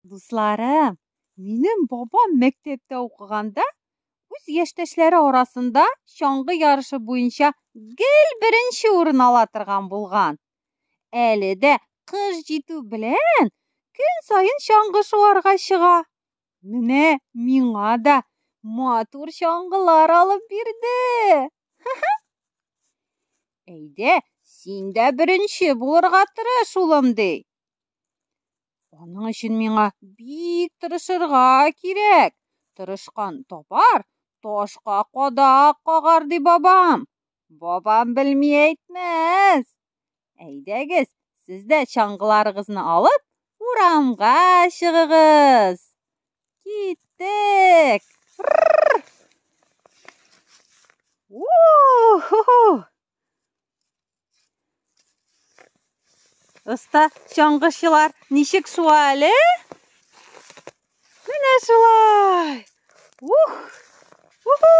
Дусларым, минем бабам мәктәптә укыганда үз яшьтәшләре арасында чаңгы ярышы буенча гел беренче урын ала торган булган. Әле дә кыш җитү белән көн саен чаңгы шуарга чыга. Менә миңа да матур чаңгылар алып бирде. Әйдә, син дә беренче булырга тырыш, улым, ди. Аның өчен миңа бик тырышырга кирәк. Тырышкан табар, ташка кадак кагар, ди бабам. Бабам белми әйтмәс. Әйдәгез, сез дә чаңгыларыгызны алып, урамга чыгыгыз. Киттек! У-ху-ху! Оста чаңгычылар ничек шуа әле? Менә шулай. Ух! Уху!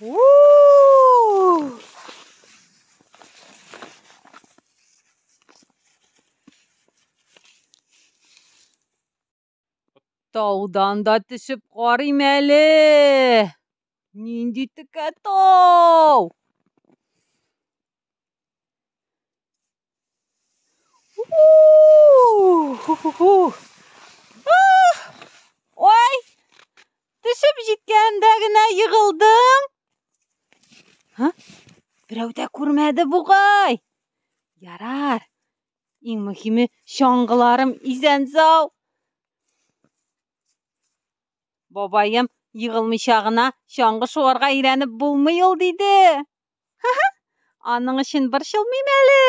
У! Таудан да төшеп карыйм әле. Нинди текә тау! Ой! Төшеп җиткәндә генә егылдым. Һа? Берәү дә күрмәде бугай. Ярар. Иң мөһиме, чаңгыларым исән-сау. Бабаем егылмыйча гына чаңгы шуарга өйрәнеп булмый ул, диде. Ха-ха! Аның өчен борчылмыйм әле.